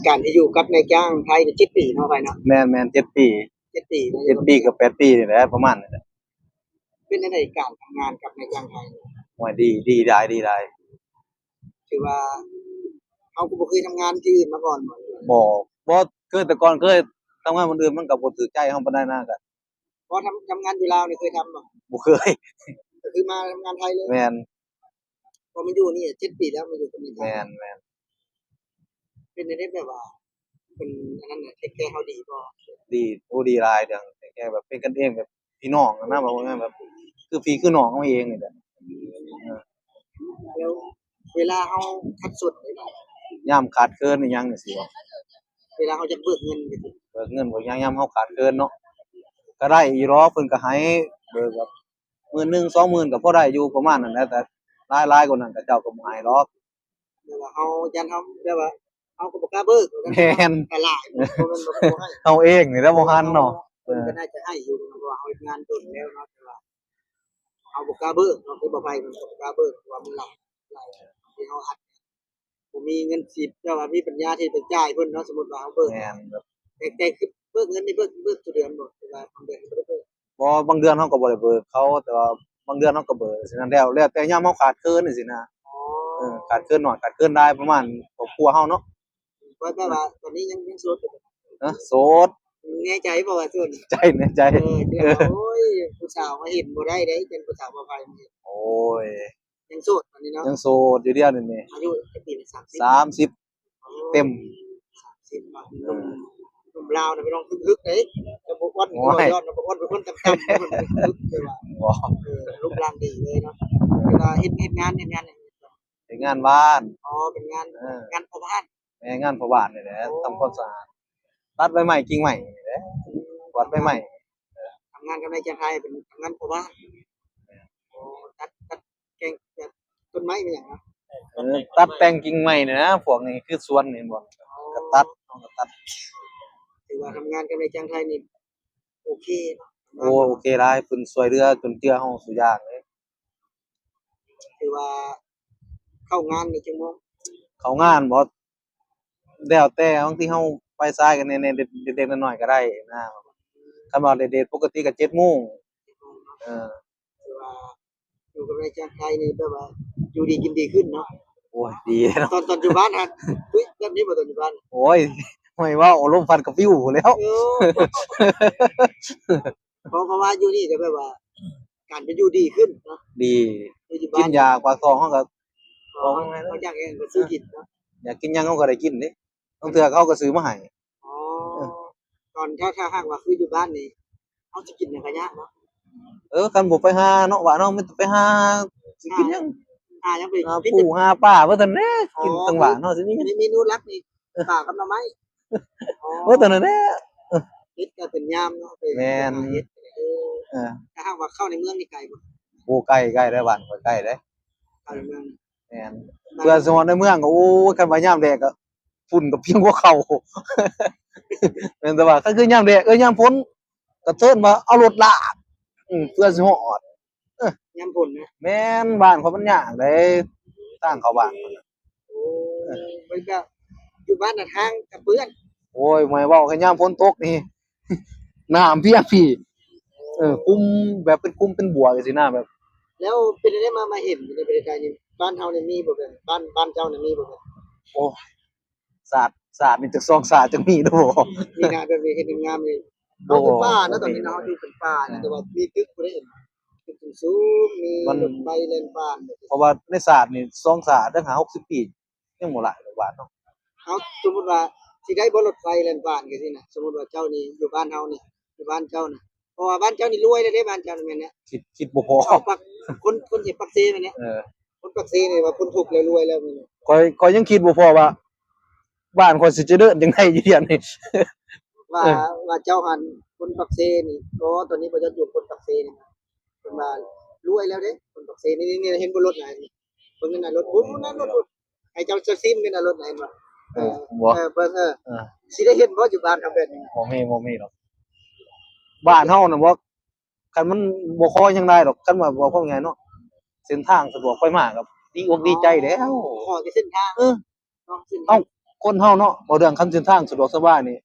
ການທີ່ຢູ່ກັບນາຍຈ້າງໄທນີ້ເຈັດປີເນາະ ໄປເນາະ? ແມ່ນໆ ເຈັດປີ ເຈັດປີເນາະ ເຈັດປີກັບແປດປີນີ້ແຫຼະ ປະມານນີ້ແຫຼະ. ເປັນຈັ່ງໃດການທຳງານກັບນາຍຈ້າງໄທ? ໂອ້ຍ ດີ ດີຫຼາຍ ດີຫຼາຍ. ຖືວ່າເຮົາກໍບໍ່ເຄີຍທຳງານທີ່ອື່ນມາກ່ອນບໍ? ບໍ່ ບໍ່ເຄີຍ. ແຕ່ກ່ອນເຄີຍທຳງານບ່ອນອື່ນ ມັນກໍບໍ່ຖືກໃຈເຮົາປານໃດນະ. ກໍ ບໍ່ ທຳ ທຳງານຢູ່ລາວນີ້ເຄີຍທຳບໍ່? ບໍ່ເຄີຍ. ກໍຄືມາທຳງານໄທເລີຍ? ແມ່ນ. ເພາະມາຢູ່ນີ້ເຈັດປີແລ້ວ ມາຢູ່ກັບນາຍຈ້າງ. ແມ່ນໆ. ເປັນຈັ່ງໃດ ແບບວ່າເພິ່ນອັນນັ້ນນະ ເທກແຄເຮົາດີບໍ່? ດີ ໂອ້ ດີຫຼາຍ. ເລື່ອງເທກແຄແບບເປັນກັນເອງ ແບບພີ່ນ້ອງນະ ເວົ້າງ່າຍໆ ແບບຄືພີ່ຄືນ້ອງເຮົາເອງນີ້ແຫຼະ. ແລ້ວເວລາເຮົາຂັດສົນເດ? ຍາມຂາດເຂີນອີ່ຫຍັງຈັ່ງຊີ້ບໍ? ເວລາເຮົາຢາກເບີກເງິນ ເບີກເງິນ ເບີກຫຍັງ ຍາມເຮົາຂາດເຂີນເນາະ ກໍໄດ້ຢູ່ດອກ ເພິ່ນກໍໃຫ້ ເບີກແບບໝື່ນໜຶ່ງ ສອງໝື່ນ ກໍພໍໄດ້ຢູ່ປະມານນັ້ນແຫຼະ. ແຕ່ຫຼາຍໆກວ່ານັ້ນ ເຂົາເຈົ້າກໍບໍ່ໃຫ້ດອກ. ແບບວ່າເຮົາ ຢ້ານເຮົາ ແບບວ່າເຮົາກໍບໍ່ກ້າເບີກ. ແມ່ນ. ຫຼາຍ ບໍ່ແມ່ນວ່າບໍ່ໃຫ້ ເຮົາເອງນີ້ແຫຼະບໍ່ຫັນເນາະ. ເອີ ເພິ່ນກໍໜ້າຈະໃຫ້ຢູ່ ເພາະວ່າເຮົາເຮັດງານດົນແລ້ວເນາະ ແຕ່ວ່າເຮົາບໍ່ກ້າເບີກເນາະ. ຄືບໍ່ໄຜເພິ່ນກໍບໍ່ກ້າເບີກ ເພາະວ່າມັນຫຼາຍ ຫຼາຍທີ່ເຮົາອັດ ບໍ່ມີເງິນສິບ ແຕ່ວ່າມີປັນຍາທີ່ໄປຈ່າຍເພິ່ນເນາະ. ສົມມຸດວ່າເຮົາເບີກ ແມ່ນ ແບບ ແຕ່ ແຕ່ຄືເບີກເງິນນີ້ ເບີກ ເບີກທຸກເດືອນບໍ ຫຼືວ່າບາງເດືອນກໍບໍ່ໄດ້ເບີກ? ບໍ່ ບາງເດືອນເຮົາກໍບໍ່ໄດ້ເບີກເຂົາ ແຕ່ວ່າບາງເດືອນເຮົາກໍເບີກ ຈັ່ງຊີ້ນະ. ແລ້ວ ແລ້ວແຕ່ຍາມເຮົາຂາດເຂີນຈັ່ງຊີ້ນະ. ອໍ ເອີ ຂາດເຂີນໜ້ອຍ ຂາດເຂີນຫຼາຍ ປະມານຄອບຄົວເຮົາເນາະ. ແປວ່າຕອນນີ້ຍັງ ຍັງໂສດຢູ່? ຮະ ໂສດ. ແນ່ໃຈບໍ່ວ່າໂສດ? ໃຈ ແນ່ໃຈ. ເອີ ໂອ້ຍ ຜູ້ສາວມາເຫັນບໍ່ໄດ້ເດ້ ເປັນຜູ້ສາວບໍ່ໄປ. ໂອ້ຍ ຍັງໂສດຕອນນີ້ເນາະ? ຍັງໂສດຢູ່ດຽວນີ້. ອາຍຸຈັກປີ? ສາມສິບ ສາມສິບ ໂອ້ ເຕັມ ສາມສິບເນາະ. ເອີ ໜຸ່ມ ໜຸ່ມລາວນະ ໄປລອງຮຶກໆເດ້ ຈະບໍ່ອ້ວນ ໂອ້ຍ ບໍ່ຍ້ອນ ບໍ່ອ້ວນ ເປັນຄົນຕ່ຳໆ ເພິ່ນຮຶກ ແຕ່ວ່າ ບໍ່ ເອີ ຮູບຮ່າງດີເລີຍເນາະ. ເອີ ແຕ່ວ່າເຮັດ ເຮັດງານ ເຮັດງານຫຍັງ? ເຮັດງານບ້ານ. ອໍ ເປັນງານ ເອີ ງານພໍ່ບ້ານ. ແມ່ນ ງານພໍ່ບ້ານນີ້ແຫຼະ. ໂອ້ ທຳຄວາມສະອາດ ຕັດໃບໄມ້ ກິ່ງໄມ້ນີ້ແຫຼະ ກວາດໃບໄມ້. ເອີ ທຳງານກັບນາຍຈ້າງໄທ ເປັນທຳງານພໍ່ບ້ານ. ແມ່ນ. ໂອ້ ຕັດ ຕັດແຕ່ງແບບຕົ້ນໄມ້ແມ່ນຫຍັງເນາະ? ເອີ ຕັດແຕ່ງກິ່ງໄມ້ນີ້ນະ ພວກນີ້ຄືສວນນີ້ ເຫັນບໍ່? ອໍ ກໍຕັດ ເຮົາກໍຕັດ. ຖືວ່າທຳງານກັບນາຍຈ້າງໄທນີ້ໂອເຄເນາະ? ໂອ້ ໂອເຄຫຼາຍ ເພິ່ນຊ່ວຍເຫຼືອຈຸນເຈືອເຮົາສູ່ຢ່າງເລີຍ. ຖືວ່າເຂົ້າງານນີ້ຈັກໂມງ? ເຂົ້າງານບໍ? ແລ້ວແຕ່ ບາງທີເຮົາໄປສາຍກໍແນ່ໆ ເດັກໆນ້ອຍໆກໍໄດ້ນະ. ຄັນວ່າເດັກໆ ປົກກະຕິກໍເຈັດໂມງ. ເອີ ຖືວ່າຢູ່ກັບນາຍຈ້າງໄທນີ້ແບບວ່າຢູ່ດີກິນດີຂຶ້ນເນາະ? ໂອ້ຍ ດີເນາະ. ຕອນ ຕອນຢູ່ບ້ານຫັ້ນ ອຸ້ຍ ແບບນີ້ບໍ່ ຕອນຢູ່ບ້ານ? ໂອ້ຍ ຫ້ວຍ ເວົ້າລົມພັດກໍປິວພຸ້ນແລ້ວ. ໂອ້ ເພາະ ເພາະວ່າຢູ່ນີ້ກໍແບບວ່າການເປັນຢູ່ດີຂຶ້ນເນາະ? ດີ. ຢູ່ ຢູ່ບ້ານ ກິນຢາປາກທ້ອງເຮົາກໍ ເອີ ເຮົາຢາກຫຍັງກໍຊື້ກິນເນາະ? ຢາກກິນຫຍັງເຮົາກໍໄດ້ກິນເດ້ ບາງເທື່ອເຂົາກໍຊື້ມາໃຫ້. ອໍ ເອີ ຕອນ ຖ້າ ຖ້າຫາກວ່າຄືຢູ່ບ້ານນີ້ ເຮົາຊິກິນຫຍັງກໍຍາກເນາະ? ເອີ ຄັນບໍ່ໄປຫາເນາະ ບ້ານເຮົາມີແຕ່ໄປຫາ ຊິກິນຫຍັງ? ຫາຫຍັງໄປ ຫາປູຫາປາ ວ່າຊັ້ນແຫຼະ. ອໍ ກິນທາງບ້ານເຮົາຊິມີຫຍັງ? ເມ ເມນູຫຼັກນີ້ ເອີ ປາກັບໜໍ່ໄມ້. ອໍ ວ່າຊັ້ນແຫຼະ. ເຮັດກໍເປັນຍາມເນາະ. ແມ່ນ. ເຮັດ ເອີ ເອີ ຖ້າຫາກວ່າເຂົ້າໃນເມືອງນີ້ໄກບໍ່? ໂອ້ ໄກ ໄກເດ້ ບ້ານຂ້ອຍໄກເດ້ ເຂົ້າໃນເມືອງ. ແມ່ນ. ເພື່ອຊິຮອດໃນເມືອງກໍ ໂອ້ຍ ຄັນວ່າຍາມແດດກໍຝຸ່ນກໍພຽງຫົວເຂົ່າ. ແມ່ນ ແຕ່ວ່າຄັນຄືຍາມແດດ ເອີ ຍາມຝົນກໍເຊີນວ່າເອົາລົດລາກ ອືມ ເພື່ອຊິຮອດ. ເອີ ຍາມຝົນນະ? ແມ່ນ ບ້ານຂ້ອຍມັນຍາກເດ້ ທາງເຂົ້າບ້ານ. ໂອ້ ມັນກໍຢູ່ບ້ານນະ ທາງກະເປື້ອນ. ໂອ້ຍ ບໍ່ໃຫ້ເວົ້າ ຄັນຍາມຝົນຕົກນີ້ ນ້ຳພຽງພີ້. ເອີ ຂຸມ ແບບເປັນຂຸມເປັນບົວຈັ່ງຊີ້ນະ ແບບ. ແລ້ວເປັນຈັ່ງໃດມາ ມາເຫັນຢູ່ໃນປະເທດໄທນີ້ ບ້ານເຮົານີ້ມີບໍ່ ແບບ ບ້ານ ບ້ານເຈົ້ານີ້ມີບໍ່ ແບບ? ໂອ້ ສາດ ສາດນີ້ຈັກສອງສາດ ຈັກມີເນາະ. ມີນະ ແບບນີ້ເຮັດງາມນີ້. ບໍ່ ເຮົາຢູ່ປ່າເນາະ ບໍ່ ຕອນນີ້ເນາະ ຢູ່ເປັນປ່ານະ. ເອີ ແຕ່ວ່າມີຕຶກຜູ້ໃດເຫັນ ຕຶກສູງໆ ມີ ມັນ ລົດໄຟແລ່ນຜ່ານ. ເພາະວ່າໃນສາດນີ້ ສອງສາດ ຈັກຫ້າຫົກສິບປີ ຍັງບໍ່ຫຼາຍດອກບ້ານເຮົາ. ເຮົາ ສົມມຸດວ່າຊິໄດ້ບໍ່ລົດໄຟແລ່ນຜ່ານຈັ່ງຊີ້ນະ? ສົມມຸດວ່າເຈົ້ານີ້ຢູ່ບ້ານເຮົານີ້ ຢູ່ບ້ານເຈົ້ານະ ເພາະວ່າບ້ານເຈົ້ານີ້ລວຍແລ້ວເດ້ ບ້ານເຈົ້ານີ້ແມ່ນແຫຼະ. ຄິດ ຄິດບໍ່ພໍ. ເອົາປາກ ຄົນ ຄົນເຂດປາກເຊແມ່ນແຫຼະ. ເອີ ຄົນປາກເຊນີ້ວ່າຄົນທຸກແລ້ວລວຍແລ້ວແມ່ນແຫຼະ. ຂ້ອຍ ຂ້ອຍຍັງຄິດບໍ່ພໍວ່າ ບ້ານຂ້ອຍຊິຈະເດີນຈັ່ງໃດຢູ່ດຽວນີ້ ວ່າ ເອີ ວ່າເຈົ້າຫັ້ນຄົນປາກເຊນີ້. ອໍ ຕອນນີ້ບໍ່ຈັກຢູ່ຄົນປາກເຊນີ້ ເພິ່ນວ່າລວຍແລ້ວເດ້ ຄົນປາກເຊນີ້. ນີ້ ນີ້ ເຫັນບໍ່ລົດນະ? ເບິ່ງນັ້ນນະ ລົດ ພຸ້ນນະ ລົດ ລົດ ໃຫ້ເຈົ້າ ເຈົ້າຊິມກັນນະ ລົດນະ ເຫັນບໍ່? ເອີ ເອີ ບໍ່ ເອີ ເບິ່ງ ເອີ ເອີ ຊິໄດ້ເຫັນບໍ່ຢູ່ບ້ານເຮົາແບບນີ້? ບໍ່ມີ ບໍ່ມີດອກ. ບ້ານເຮົານະບໍ່ ຄັນມັນບໍ່ຂໍຫຍັງຫຼາຍດອກ ຄັນວ່າເວົ້າຄວາມງ່າຍເນາະ ເສັ້ນທາງສະດວກໄປມາກໍດີອົກດີໃຈແລ້ວ. ອໍ ຂໍແຕ່ເສັ້ນທາງ. ເອີ ເນາະ ເສັ້ນທາງ. ເອົ້າ ຄົນເຮົາເນາະ ເວົ້າເລື່ອງຄັນເສັ້ນທາງສະດວກສະບາຍນີ້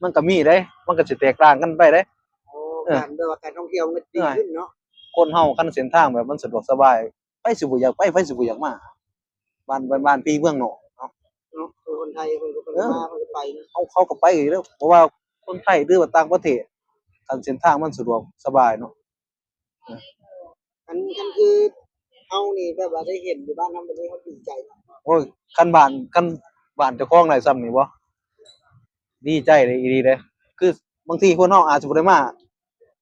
ມັນກໍມີເດ້ ມັນກໍຊິແຕກຕ່າງກັນໄປເດ້. ໂອ້ ເອີ ການແບບວ່າການທ່ອງທ່ຽວມັນກໍດີຂຶ້ນເນາະ. ຄົນເຮົາຄັນເສັ້ນທາງແບບມັນສະດວກສະບາຍ ໃຜຊິບໍ່ຢາກໄປ ໃຜຊິບໍ່ຢາກມາ ບ້ານ ບ້ານ ບ້ານພີ່ເມືອງນ້ອງເນາະ. ເນາະ ຄືຄົນໄທເພິ່ນກໍ ເອີ ມາ ເພິ່ນກໍໄປເນາະ. ເຂົາ ເຂົາກໍໄປຢູ່ແລ້ວ ບໍ່ວ່າຄົນໄທ ຫຼືວ່າຕ່າງປະເທດ ຄັນເສັ້ນທາງມັນສະດວກສະບາຍເນາະ. ເອີ ຄັນ ຄັນຄືເຮົານີ້ແບບວ່າໄດ້ເຫັນຢູ່ບ້ານເຮົາ ແບບນີ້ເຮົາດີໃຈ. ໂອ້ຍ ຄັນບ້ານ ຄັນບ້ານເຈົ້າຂອງໄດ້ຊ່ຳນີ້ບໍ່ ດີໃຈເດ້ ອີ່ຫຼີເດ້. ຄືບາງທີຄົນເຮົາອາດຈະບໍ່ໄດ້ມາ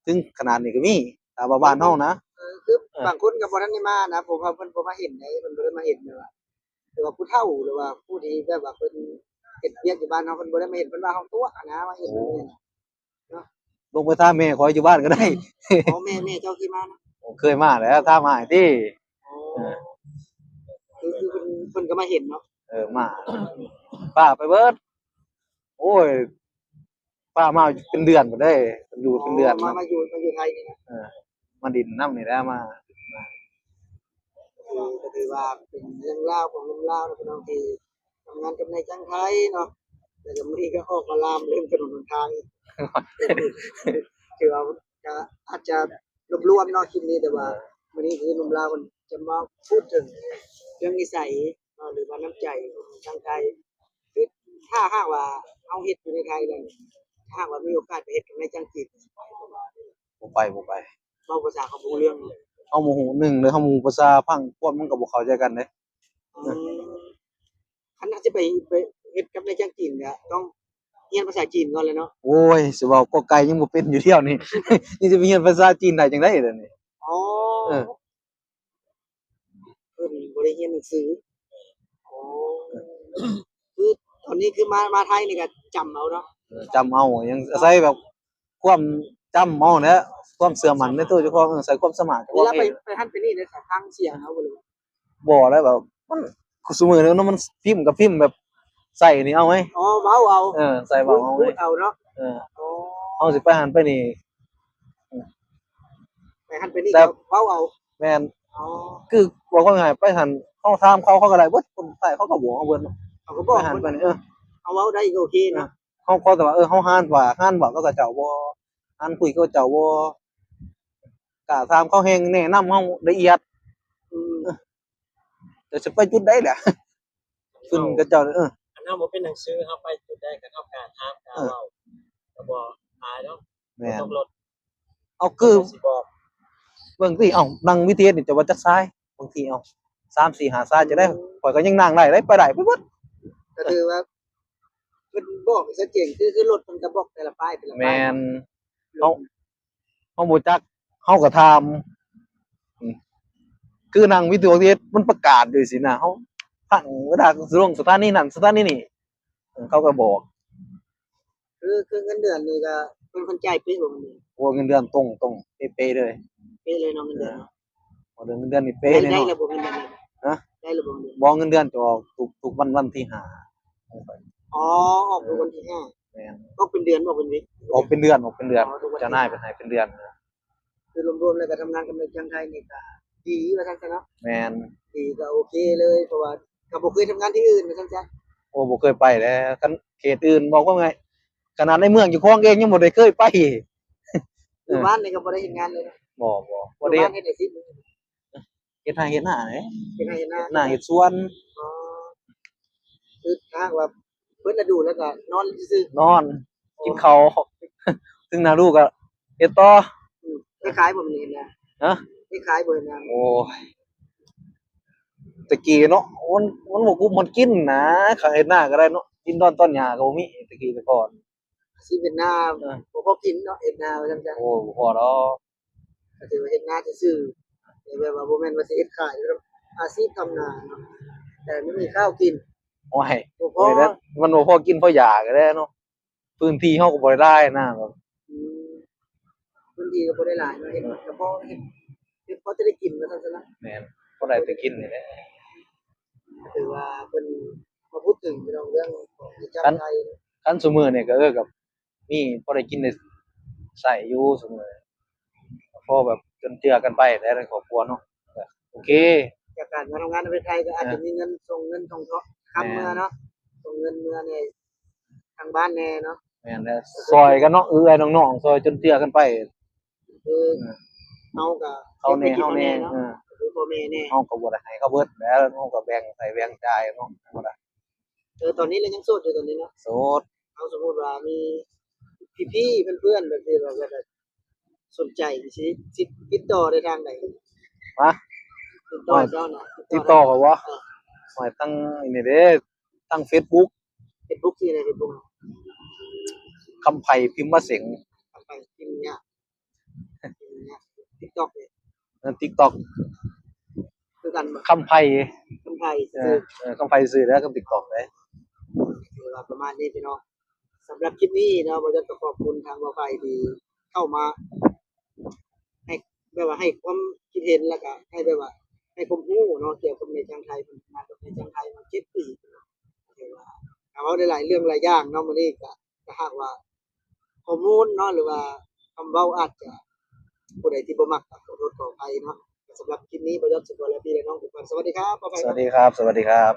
ເຖິງຂະໜາດນີ້ກໍມີ ຖ້າວ່າບ້ານເຮົານະ. ເອີ ຄື ເອີ ບາງຄົນກໍບໍ່ທັນໄດ້ມານະ ເພາະວ່າເພິ່ນບໍ່ມາເຫັນເດ້ ເພິ່ນບໍ່ໄດ້ມາເຫັນແບບວ່າ ຫຼືວ່າຜູ້ເຖົ້າ ຫຼືວ່າຜູ້ທີ່ແບບວ່າເພິ່ນເຮັດວຽກຢູ່ບ້ານເຮົາ ເພິ່ນບໍ່ໄດ້ມາເຫັນ ເພິ່ນວ່າເຮົາຕົວະນະ ມາເຫັນ. ໂອ້ ເນາະ ລົງໄປຖາມແມ່ຂ້ອຍຢູ່ບ້ານກໍໄດ້. ອໍ ແມ່ ແມ່ເຈົ້າເຄີຍມານະ? ໂອ້ ເຄີຍມາແລ້ວ ຖາມອ້າຍຕິ. ອໍ ເອີ ຄື ຄືເພິ່ນ ເພິ່ນກໍມາເຫັນເນາະ. ເອີ ມາ ພາໄປເບິດ. ໂອ້ຍ ພາມາເປັນເດືອນພຸ້ນເດ້ ຢູ່ເປັນເດືອນ. ອໍ ມາ ມາຢູ່ ມາຢູ່ໄທນີ້ນະ. ເອີ ມາດິນນຳນີ້ແຫຼະ ມາ ເອີ ກໍຖືວ່າເປັນເລື່ອງລາວຂອງໜຸ່ມລາວເນາະ ພີ່ນ້ອງທີ່ ທຳງານກັບນາຍຈ້າງໄທເນາະ ແລ້ວກໍມື້ນີ້ກໍອອກມາລາມເລື່ອງຖະໜົນຫົນທາງ ຖືວ່າກໍອາດຈະລວມໆເນາະຄລິບນີ້ ແຕ່ວ່າມື້ນີ້ຄືໜຸ່ມລາວເພິ່ນຈະມາພູດເຖິງເລື່ອງນິໄສເນາະ ຫຼືວ່ານ້ຳໃຈຂອງນາຍຈ້າງໄທ. ຄືຖ້າຫາກວ່າເຮົາເຮັດຢູ່ໃນໄທແລ້ວ ຖ້າຫາກວ່າມີໂອກາດໄປເຮັດກັບນາຍຈ້າງຈີນ ບໍ່ໄປ ບໍ່ໄປ. ເວົ້າພາສາເຂົາບໍ່ຮູ້ເລື່ອງ. ເຮົາບໍ່ຮູ້ ໜຶ່ງເລີຍ ເຮົາບໍ່ຮູ້ພາສາ ຟັງຄວາມມັນກໍບໍ່ເຂົ້າໃຈກັນເດ້. ອືມ ຄັນຊິໄປ ໄປເຮັດກັບນາຍຈ້າງຈີນກໍຕ້ອງຮຽນພາສາຈີນກ່ອນແຫຼະເນາະ. ໂອ້ຍ ຊິເວົ້າກໍໄກ່ຍັງບໍ່ເປັນຢູ່ດຽວນີ້ ຍັງຊິໄປຮຽນພາສາຈີນໄດ້ຈັ່ງໃດດຽວນີ້. ອໍ ເອີ ເພິ່ນບໍ່ໄດ້ຮຽນໜັງສື. ອໍ ຄືຕອນນີ້ຄືມາ ມາໄທນີ້ກໍຈຳເອົາເນາະ. ເອີ ຈຳເອົາ ຍັງອາໄສແບບຄວາມຈຳເອົາແຫຼະ ຄວາມເຊື່ອໝັ້ນໃນຕົວເຈົ້າຂອງ ເອີ ໃສ່ຄວາມສາມາດເຈົ້າຂອງເອງ. ເວລາໄປ ໄປຫັ້ນໄປນີ້ເດ້ ທາງສຽງເຮົາບໍ່ ຫຼື ບໍ່ແລ້ວ ແບບມັນ ຊຸມື້ນີ້ມັນພິມກັບພິມແບບໃສ່ນີ້ເອົາໄງ. ອໍ ເວົ້າເອົາ. ເອີ ໃສ່ເວົ້າເອົາໄງ ເວົ້າເອົາເນາະ. ເອີ ອໍ ເຮົາຊິໄປຫັ້ນໄປນີ້ ໄປຫັ້ນໄປນີ້ ແຕ່ ກໍເວົ້າເອົາ. ແມ່ນ. ອໍ ຄືເວົ້າງ່າຍໆ ໄປຫັ້ນເຮົາຖາມເຂົາ ເຂົາກໍໄດ້ເບິດ ຄົນໄທເຂົາກໍບອກເຮົາເບິດເນາະ. ເຂົາກໍບອກ ໄປຫັ້ນໄປນີ້ ເອີ ເຮົາເວົ້າໄດ້ກໍໂອເຄເນາະ. ເອີ ເຮົາຂໍແຕ່ວ່າ ເອີ ເຮົາຮ້ານວ່າ ຮ້ານເວົ້າກັບເຂົາເຈົ້າບໍ່ ຮ້ານຄຸຍກັບເຂົາເຈົ້າບໍ່ ກະຖາມເຂົາແຮ່ງ ແນະນຳເຮົາລະອຽດ. ອືມ ເອີ ແຕ່ຊິໄປຈຸດໃດແຫຼະ ເພິ່ນເຂົາເຈົ້າ ເອີ ຄັນເຮົາບໍ່ເປັນໜັງສື ເຮົາໄປຈຸດໃດກໍເຮົາກະຖາມ ກະເວົ້າ ກໍບໍ່ອາຍດອກ. ແມ່ນ. ເອົາ ຄືເບິ່ງຕິ ເອົ້າ ນັ່ງ ບີທີເອັສ ນີ້ຈະວ່າຈັກສາຍ ບາງທີ ເອົ້າ ສາມ ສີ່ ຫ້າ ສາຍຈະໄດ້ ຂ້ອຍກໍຍັງນັ່ງໄດ້ເດ້ ໄປໄດ້ໄປເບິດ. ກໍຖືວ່າເພິ່ນບອກໃຫ້ຊັດເຈນ ຄື ຄືລົດເພິ່ນກໍບອກແຕ່ລະປ້າຍ ແຕ່ລະປ້າຍ. ແມ່ນ. ເຮົາ ເຮົາບໍ່ຈັກ ເຮົາກໍຖາມ ອືມ ຄືນັ່ງ ວີດີໂອ ເຮັດ ມັນປະກາດຢູ່ຊີ້ນະ ເຮົາຟັງເວລາລົງສະຖານີນັ້ນ ສະຖານີນີ້ ເຂົາກໍບອກ. ຄື ຄືເງິນເດືອນນີ້ກໍເປັນຄົນຈ່າຍເປັະບໍ່? ໂອ້ ເງິນເດືອນຕົງ ຕົງ ເປະໆເລີຍ. ເປະເລີຍເນາະ ເງິນເດືອນເນາະ. ເອີ ເງິນເດືອນນີ້ເປະເລີຍເນາະ. ໄດ້ແລ້ວບໍ່ເງິນເດືອນ? ຮະ? ໄດ້ແລ້ວບໍ່ເງິນເດືອນ? ບໍ່ ເງິນເດືອນຈະອອກທຸກ ທຸກວັນ ວັນທີຫ້າ. ອໍ ອອກທຸກວັນທີຫ້າ. ແມ່ນ. ອອກເປັນເດືອນບໍ່ ເປັນວິກ? ອອກເປັນເດືອນ ອອກເປັນເດືອນ. ອໍ ເຈົ້ານາຍເພິ່ນໃຫ້ເປັນເດືອນ. ຄືລວມໆແລ້ວກໍທຳງານກັບນາຍຈ້າງໄທນີ້ກໍດີວ່າຊັ້ນຊະເນາະ. ແມ່ນ. ດີ ກໍໂອເຄເລີຍ ເພາະວ່າກໍບໍ່ເຄີຍທຳງານທີ່ອື່ນວ່າຊັ້ນຊະ. ໂອ້ ບໍ່ເຄີຍໄປແລ້ວ ຄັນເຂດອື່ນ ເວົ້າຄວາມງ່າຍ ຂະໜາດໃນເມືອງເຈົ້າຂອງເອງຍັງບໍ່ໄດ້ເຄີຍໄປ. ຢູ່ ເອີ ບ້ານນີ້ກໍບໍ່ໄດ້ເຮັດງານເລີຍເນາະ? ບໍ່ ບໍ່ ບໍ່ໄດ້ເຮັດ. ຢູ່ບ້ານເຮັດອາຊີບ ເຮັດໄຮ່ເຮັດນາເດ້. ເຮັດໄຮ່ເຮັດນາ ເຮັດນາເຮັດສວນ. ອໍ ຄືຖ້າຫາກວ່າເບິດລະດູແລ້ວກໍນອນຊື່ໆ. ນອນ ໂອ້ ກິນເຂົ້າ ເຖິງໜ້າຮູ້ກໍເຮັດຕໍ່. ອືມ ໄດ້ຂາຍບໍ່ມື້ນີ້ເຮັດນາ? ຮະ? ໄດ້ຂາຍບໍ່ເຮັດນາ? ໂອ້ຍ ແຕ່ກີ້ເນາະ ມັນ ມັນບໍ່ກຸ້ມມັນກິນນະ ຄັນເຮັດນາກໍໄດ້ເນາະ ກິນດອນຕອນຫຍ້າກໍບໍ່ມີ ແຕ່ກີ້ແຕ່ກ່ອນ. ອາຊີບເຮັດນາ ເອີ ບໍ່ພໍກິນເນາະ ເຮັດນາວ່າຊັ້ນຊະ. ໂອ້ ບໍ່ພໍດອກ. ກໍຖືວ່າເຮັດນາຊື່ໆ ແຕ່ແບບວ່າບໍ່ແມ່ນວ່າຊິເຮັດຂາຍ ອາຊີບທຳນາເນາະ ແຕ່ໄມ່ມີຂ້າວກິນ. ໂອ້ຍ ບໍ່ພໍ ໂອ້ຍ ແລ້ວມັນບໍ່ພໍກິນພໍຢາກແຫຼະເນາະ ພື້ນທີ່ເຮົາກໍບໍ່ໄດ້ຫຼາຍນະ. ອືມ ພື້ນທີ່ກໍບໍ່ໄດ້ຫຼາຍເນາະ ເຮັດກໍພໍເຮັດ ເຮັດພໍຈະໄດ້ກິນວ່າຊັ້ນຊະນະ. ແມ່ນ ພໍໄດ້ແຕ່ກິນນີ້ແຫຼະ. ຖືວ່າເພິ່ນມາພູດເຖິງພີ່ນ້ອງເລື່ອງຂອງນາຍຈ້າງໄທ ຄັນ ຄັນຊຸມື້ນີ້ກໍ ເອີ ກໍມີພໍໄດ້ກິນໄດ້ໃຊ້ຢູ່ຊຸມື້ ພໍແບບຈຸນເຈືອກັນໄປແຫຼະໃນຄອບຄົວເນາະ. ໂອເຄ ຈາກການມາທຳງານໃນປະເທດໄທກໍອາດຈະ ເອີ ມີເງິນສົ່ງເງິນສົ່ງຄຳເມືອເນາະ. ເງິນເມືອແດ່ ທາງບ້ານແດ່ເນາະ. ແມ່ນແຫຼະ ຊ່ອຍກັນເນາະ ເອື້ອຍນ້ອງໆ ຊ່ອຍຈົນເຈືອກັນໄປ ຄືເຮົາກໍ ເຂົາແດ່ ເຮົາແດ່ເນາະ ເອີ ຄືພໍ່ແມ່ແດ່ ເຮົາກໍບໍ່ໄດ້ໃຫ້ເຂົາເບິດແຫຼະ ເຮົາກໍແບ່ງໃຊ້ແບ່ງຈ່າຍເນາະ ທຳມະດາ. ເອີ ຕອນນີ້ລະຍັງໂສດຢູ່ຕອນນີ້ເນາະ? ໂສດ. ເອົາ ສົມມຸດວ່າມີພີ່ໆ ເພື່ອນໆ ແບບນີ້ ວ່າແບບ ສົນໃຈຊິ ຊິຕິດຕໍ່ໄດ້ທາງໃດ? ຮະ? ຕິດຕໍ່ເຈົ້ານະ ຕິດຕໍ່ເຂົາບໍ? ເອີ ໂອ້ຍ ທາງນີ້ເດ້ ທາງເຟສບຸກ. ເຟສບຸກຊື່ໃດ? ເຟສບຸກ ຄຳໄພ ພິມມະເສັງ. ຄຳໄພ ພິມຍາກ ພິມຍາກ. ຕິກຕັອກເດ້? ເອີ ຕິກຕັອກ ຄືກັນບໍ? ຄຳໄພ ຄຳໄພ ເອີ ຊື່ ເອີ ຄຳໄພຊື່ເດີ ຄຳຕິກຕັອກເດ້. ຖືວ່າປະມານນີ້ພີ່ນ້ອງ ສຳລັບຄລິບນີ້ເນາະ ບ່າວຍົດກໍຂອບຄຸນທາງບ່າວໄພທີ່ເຂົ້າມາໃຫ້ ແບບວ່າໃຫ້ຄວາມຄິດເຫັນ ແລ້ວກໍໃຫ້ແບບວ່າໃຫ້ຄວາມຮູ້ເນາະ ກ່ຽວກັບນາຍຈ້າງໄທ. ເພິ່ນເຮັດງານກັບນາຍຈ້າງໄທມາເຈັດປີ ຖືວ່າເວົ້າໄດ້ຫຼາຍເລື່ອງຫຼາຍຢ່າງເນາະ. ມື້ນີ້ກໍ ຖ້າຫາກວ່າຂໍ້ມູນເນາະ ຫຼືວ່າຄຳເວົ້າອາດຈະ ຜູ້ໃດທີ່ບໍ່ມັກກໍຂໍໂທດຂໍອະໄພເນາະ. ສຳລັບຄລິບນີ້ ບ່າວຍົດຊິຂໍລາພີ່ແລະນ້ອງໄປກ່ອນ. ສະຫວັດດີຄັບ ບ່າວໄພ. ສະຫວັດດີຄັບ ສະຫວັດດີຄັບ.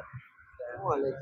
ໂອ້ ເລີຍ